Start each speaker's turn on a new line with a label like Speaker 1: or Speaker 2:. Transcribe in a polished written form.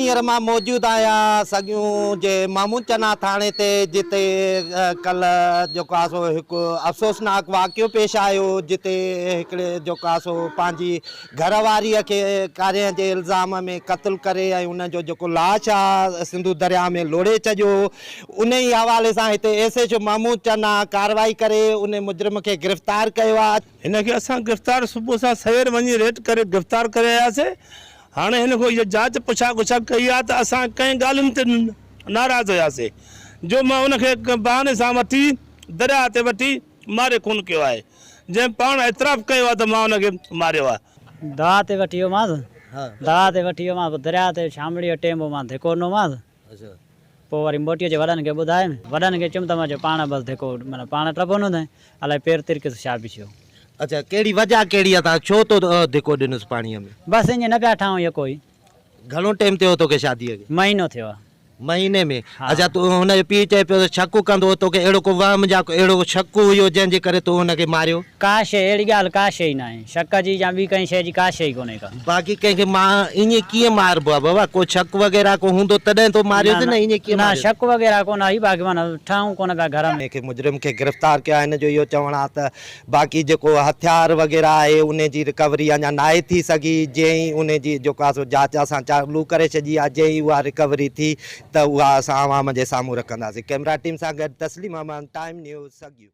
Speaker 1: هينئر مان موجود آهيان سڳيون جي محمود چنا ٿاڻي تي جتي ڪلهه جيڪو آهي سو هڪ افسوسناڪ واقعو پيش آيو جتي هڪڙي جيڪو آهي سو پنهنجي گهر واريء کي ڪارنهن جي الزام ۾ قتل ڪري ۽ ان جو جيڪو لاش آهي سنڌو درياء ۾ لوڙهي ڇڏيو ان ئي حوالي سان هتي S H O Mahmood Channa ڪارروائي ڪري ان مجرم کي گرفتار ڪيو آهي.
Speaker 2: هن کي اسان گرفتار صبح سان سوير وڃي ريٽ ڪري گرفتار ڪري آياسي. هاڻي هن کان اها جاچ پڇا ڳڇا ڪئي آهي ته اسان ڪنهن ڳالهين تي ناراض هياسي جو مان ان کي بهاني سان وٺي درياهه تي وٺي ماري خون ڪيو آهي جنهن پاڻ اعتراف ڪيو آهي ته مان ان کي ماريو آهي.
Speaker 3: دوا تي وٺي ويومانس دوا تي وٺي ويومانس پوء درياهه تي شامڙي جو ٽيم هو مان ڌڪو ڏنومانس. پوء وري موٽي اچي وڏن کي ٻڌايم. وڏن کي چيم ته مان چيو پاڻ بس ڌڪو معنيٰ پاڻ ٽپو ڏنو اٿائين، الائي پير ترڪيس ڇا پي ٿيو.
Speaker 1: اڇا ڪهڙي وجه ڪهڙي اٿا ڇو تو ڌڪو ڏنس پاڻيء ۾؟
Speaker 3: بس ائين نه پيا ٺاهون يڪو ئي.
Speaker 1: گهڻو ٽيم ٿيو توکي شاديء کي؟
Speaker 3: مهينو ٿيو آ.
Speaker 1: مهيني ۾؟ اڇا تو هن جو پيء چئي پيو ته شڪ ڪندو هو توکي اهڙو ڪو وهم يا اهڙو ڪو شڪ هيو جنهن جي ڪري تو هن کي ماريو؟
Speaker 3: ڪا شيء اهڙي ڳالهه ڪا شيء ئي ناهي. شڪ جي يا ٻي ڪنهن شيء جي ڪا شيء ئي ڪونهي ڪا.
Speaker 1: باقي ڪنهن کي مان ائين ڪيئن ماربو آ بابا ڪو شڪ وغيره ڪو هوندو تڏهن تو ماريوس نه ائين ڪيئن
Speaker 3: نه شڪ وغيره ڪونه هئي باقي معنيٰ ٺاهون ڪونه پيا گهر ۾.
Speaker 1: کي مجرم کي گرفتار ڪيو آهي هن جو اهو چوڻ آ ته باقي جيڪو هٿيار وغيره آهي انهي جي رڪوري اڃا ناهي ٿي سگهي جئين ئي انهي جي جيڪو آ سو جاچ اسان چالو ڪري ڇڏي آ جئين ئي اها رڪوري ٿي ته اها اسان عوام جي سامهون رکنداسين ڪئميرا ٽيم سان گڏ تسليم احمد ٽائيم نيوز سگهيو.